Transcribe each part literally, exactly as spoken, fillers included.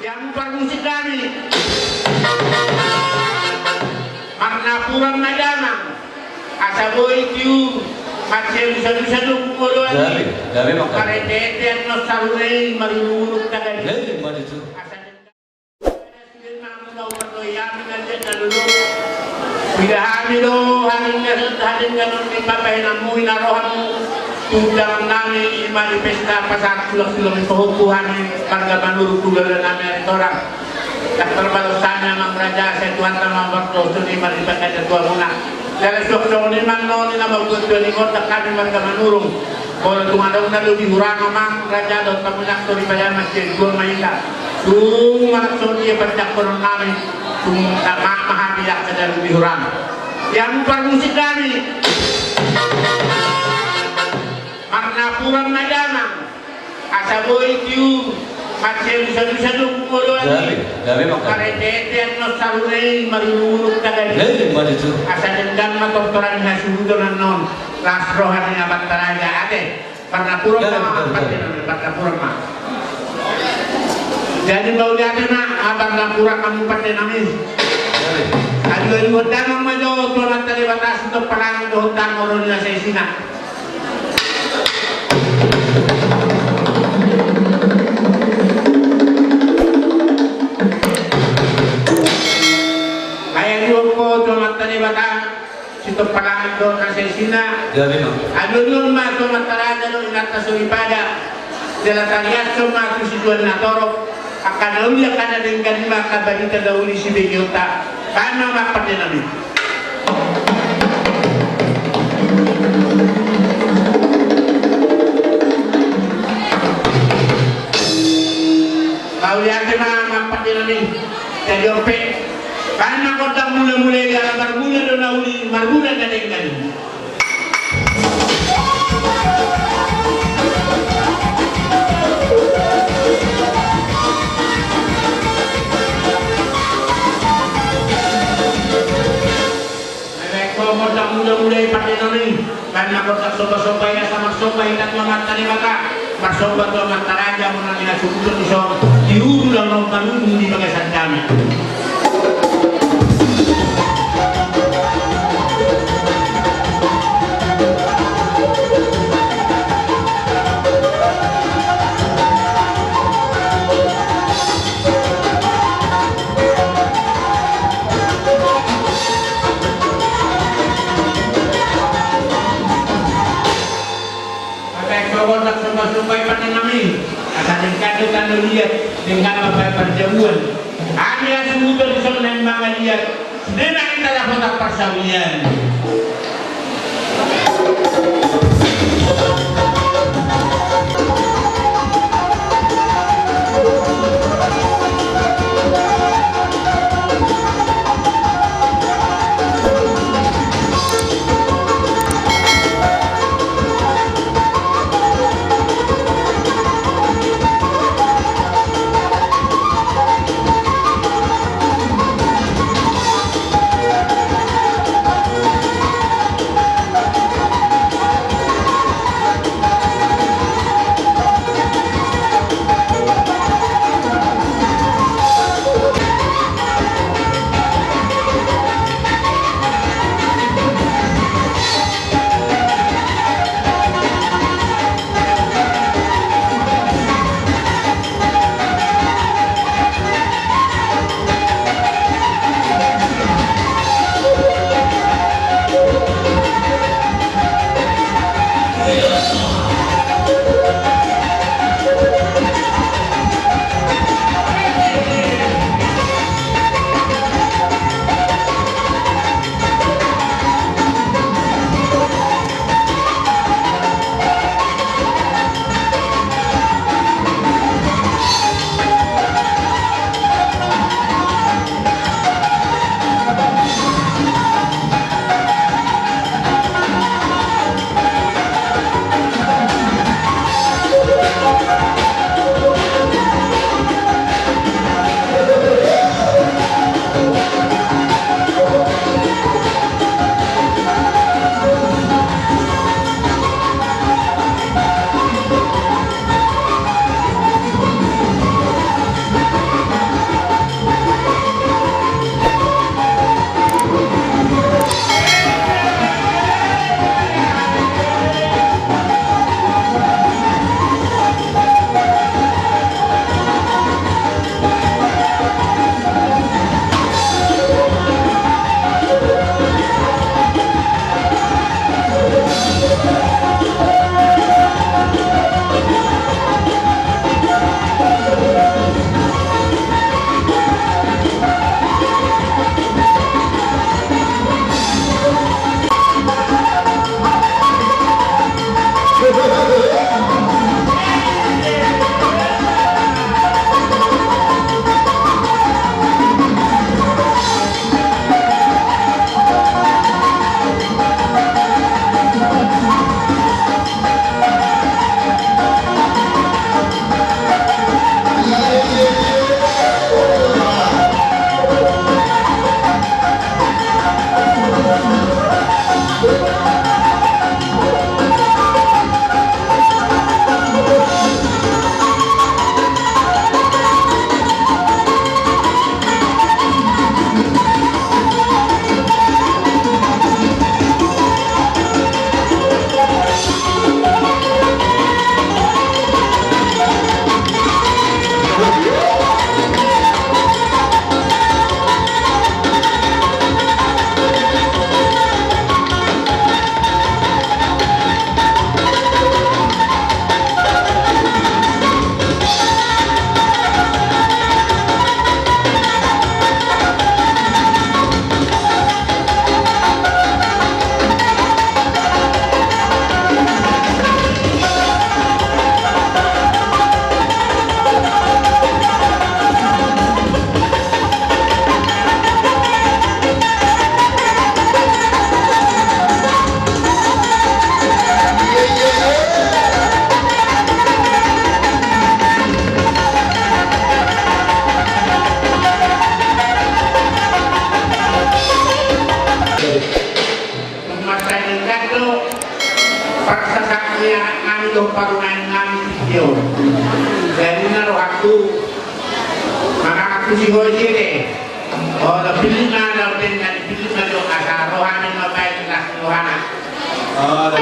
Ia parmusik nami. Marnapuran ma damang. Asa boi tiur. Mansai lusa-lusa do oloan i. Gabe, gabe ma. Marete-ete annon sarune i, marulung-ulung taga i. Gabe ma tutu. Asa denggan. Sude ma mula uparloi hami na liat na lolo. Huida hami do hadengganon, hadengganon ni bapainanmu, ina rohamu tu undangan nami, i ma di pesta pasahat sulang-sulang i, pahompu hami marga Manurung tu gabe nami ari torang. Ndang tarbalos hami amang raja, sai Tuhanta ma mardoson i marhite hata ni natuamuna. Jala suang songon i ma annon i na mambuat tua ni gondang hami marga Manurung. Molo tung adong na lobi hurang amang raja dohot hamu inang, soripada ma sian juang ma hita. Tung manang songon dia panjangkonon nami, tung tama ma hami angka na lobi hurang. Ia parmusik nami. Marnapuran ma damang. Asa boi tiur. Mansai lusa-lusa do oloan i. Gabe, gabe ma. Marete-ete annon sarune i, marulung-ulung taga i. Gabe ma tutu. Asa denggan ma tortoran ni hasuhuton annon. Las roha ni amanta raja, ate. Marnapuran ma, pande nami, marnapuran ma. Jadi mauliate ma, marnapuran ma, pande nami. Aduh, aduh, damang ma jo tu Amanta Debata, sitop palangit dohot damang ro di nasa isina. Ai aduhon ma tu Amanta Debata. Sitop palangit dohot nasa isina. Gabe ma. Aduhon ma tu amanta raja dohot inanta soripada. Jala tariashon ma tu situan na torop. Angka na uli, angka na denggan i ma angka barita na uli sibegeonta. Bahen ma, pande nami. Mauliate ma, pande nami. Jadi on pe. Bahen ma gondang mula-mula i, ala marmula do na uli, marmula na denggan i. Bahen ma gondang mula-mula i, pande nami. Bahen ma gondang somba-somba i, asa marsomba hita tu Amanta Debata. Marsomba tu amanta raja, molo na hasuhuton dison. Di ulu na naung marungu di bagasan dame. Maka ito gondang somba-somba i, pande nami. Asa denggan do tano liat, denggan mambahen parjamuan. Hami hasuhuton dison naeng mangaliat. Sude ma hita dapotan parsaulian. Sigosi de. Olo, pilih ma na, udah nyari pilih ma jo, asa rohana ma baik, las rohana. Olo.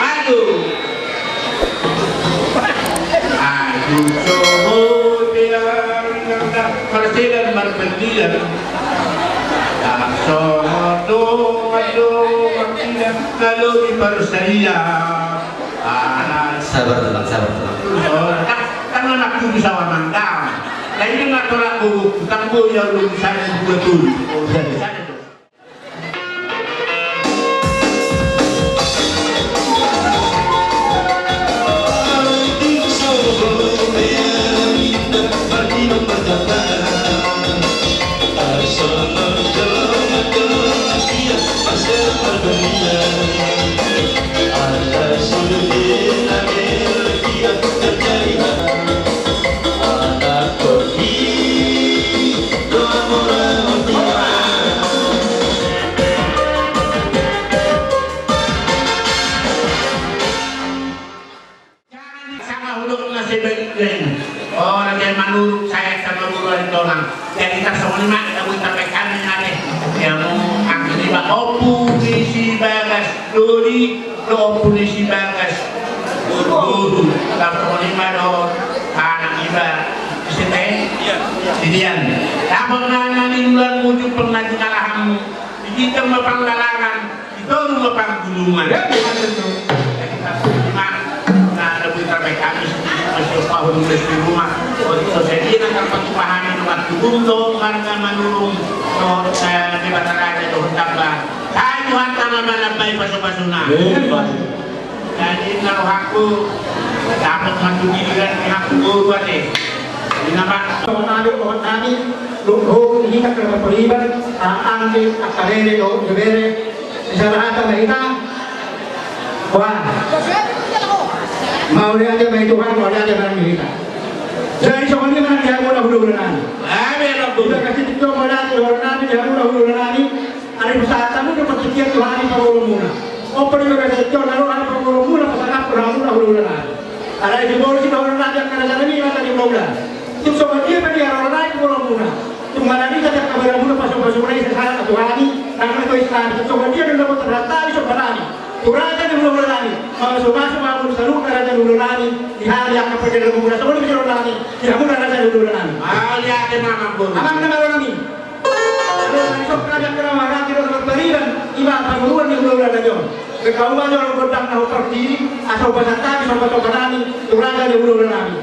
Aduh. Aduh, sohot pe au inang, marsedan marpendian. Ndang sohot dongan-dongan inang na lobi parsadia. Anak. Sabar, Tulang, sabar, Tulang. Ndang, ndang anak tu bisa wamandang. Lain na tolak bubuk, ndang boi au lobi sada dua tolu. Sanga hudok na sebaliknya ini. Oh, na jadi manuruk saya sama guru ari tonang. Jadi tak sama lima, tak boleh sampai kami nanti. Ya mau angin lima, ompu ni si Bagas, doli, do ompu ni si Bagas. Guru, tak sama lima do, anak iba. Sini, didian. Apa nana ni bulan mujuk pernah di kalahanmu. Di kita ma panggalangan. Ito rumah panggunungan. Ya, betul. Jadi, tak terima. Nah, ada berita baik kami sedikit, masih apa, belum dari rumah. Oh, itu saya kira kan patu pahami, rumah turun dong, marga manurung. Oh, eh, di Bataraja, dong, tambah. Hai, Tuhan, tambah mana baik, pasu-pasuna. Jadi, na rohangku, dapot ma tu giliran ni haku guru ate. Ina, Pak. Sohot nami, sohot nami, luhut hita ke pariban, angke, angka rere, dohot ibebere, bisa bahasa ma hita. Wah. Mauliate ma i Tuhan, mauliate ma i hita. Jadi, sohot ni mana dia guna hulu. Hulahula nami. Amen. Di bagasan tingki on ma hami, hulahula nami, di hamuna hulahula nami. Alai pasahat hamu do partingkian tu hami parngoluonmuna. On pe di bagasan tingki on na ro hami parngoluonmuna, pasangaphon hamuna hulahula nami. Alai dibolis ma hulahula nami angka raja nami, raja ni hulahula. Tung songon dia pe di haroro nai tu ngolumuna, tung manang ise pe angka baramuna, pasupasuna i sasahat tu hami, nang na tois nami, tung songon dia pe na boto hata ni somba nami tu raja ni hulahula nami. Mamasumasu ma hamu saluhutna raja ni hulahula nami, di hami angka pande ni hulahula nami, songon i pe di hulahula nami, di hamuna raja ni hulahula nami. Mauliate ma amang boru. Amang na malo nami. Adong na dison hami angka na marhaha di dohot pariban, ima panguruan ni hulahula nami on. Bahen hamu ma jolo gondang na hombar diri, asa hupasahat hami sombasomba nami tu raja ni hulahula nami.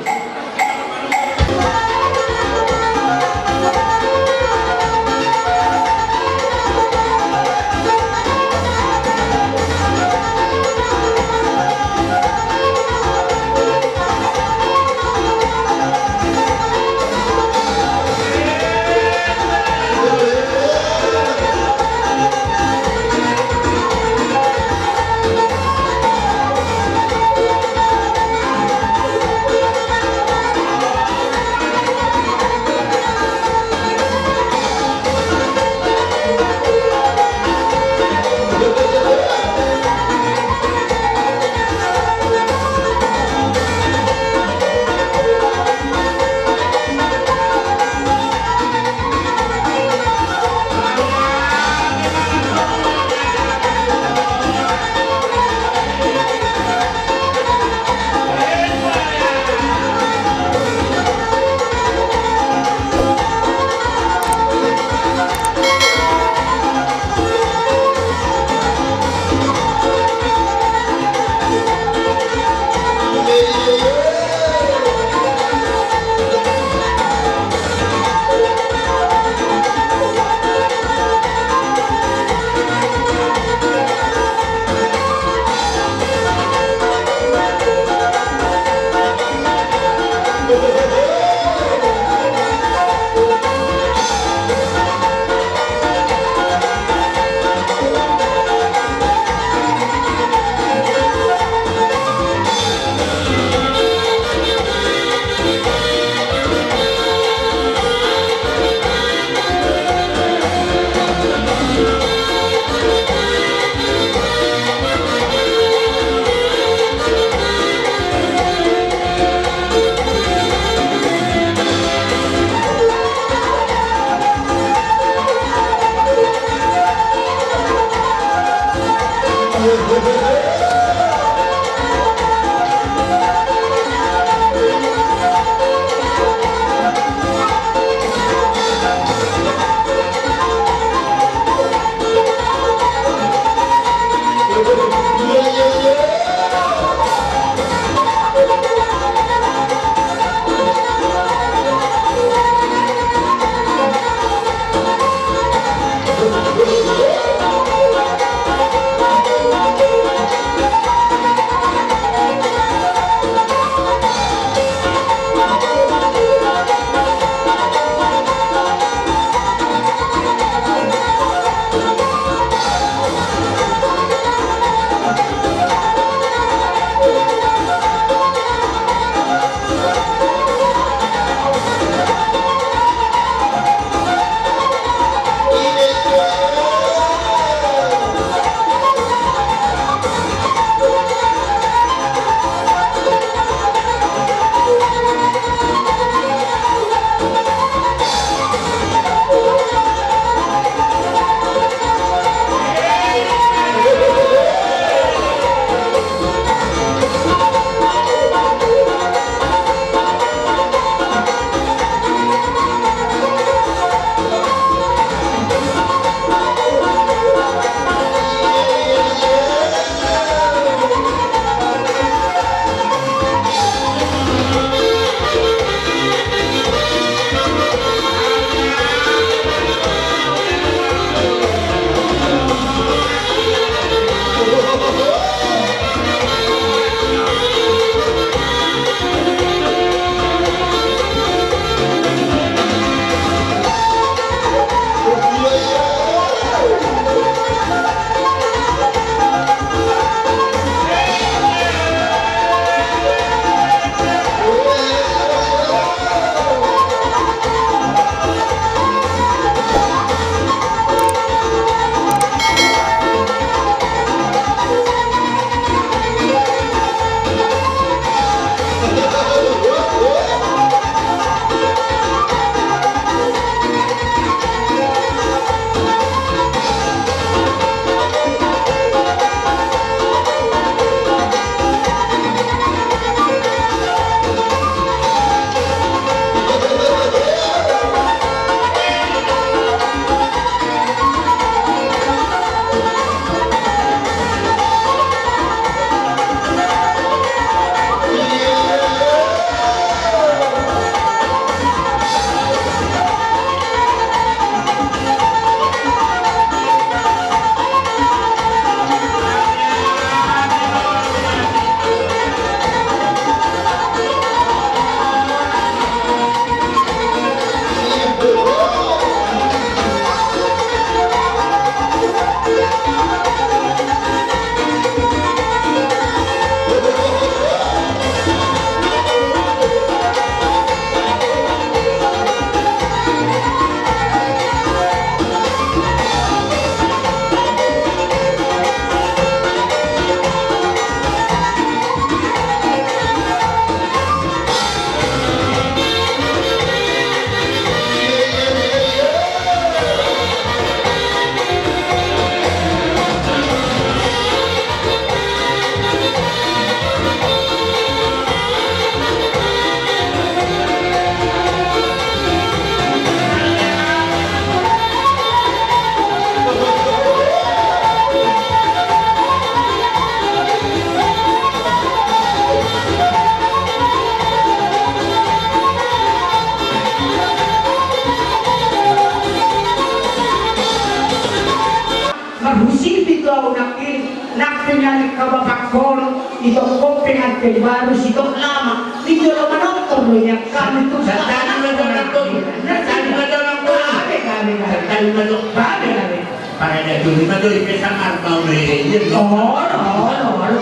Nani ka bapak kol, itong kopeng ante baru sitong lama. Di jolo manonton lo ya kami tu. Santani ma jolo nonton. Santani ma jolo nonton. Gabe, gabe, gabe. Santani ma jolo. Gabe, gabe. Parada dulu ma jolo ipe samar mau lo ya. Olo, olo, olo.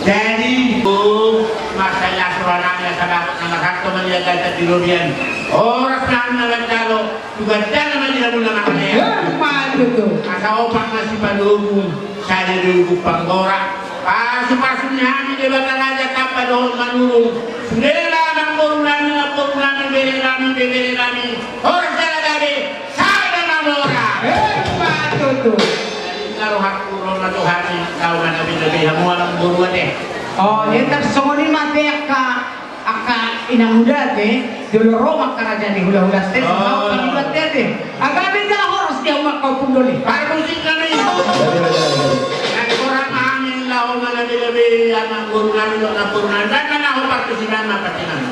Jadi, oh, masa ya surananya sabakot nama satu melihat di robian. Horas nama jalo. Tugas jala ma di hamuna mangalean. Emma tutu. Asa opat ma sipalogu, sada di lubuk panggora. Pasupasu ni hami Debata Raja Tamba dohot Manurung. Sudena amangboru nami, namboru nami, bere nami, bebere nami. Horas jala gabe, sada ma mora. Emma tutu. Jadi, na rohangku ro ma tu hami, tau ma na beda-beda hamu amangboru ate. Oh, jadi tarsongon i ma te angka Angka inang hula te, jolo ro ma angka raja ni hula-hula te, oh, sabaot panibat te. Gabe jala horas di hamu angka ompung doli. Parmusik nami. Nang korang hami laho manabelabe, amangboru nami dohot namboru nami. Dan mana ho partusinan na patinang.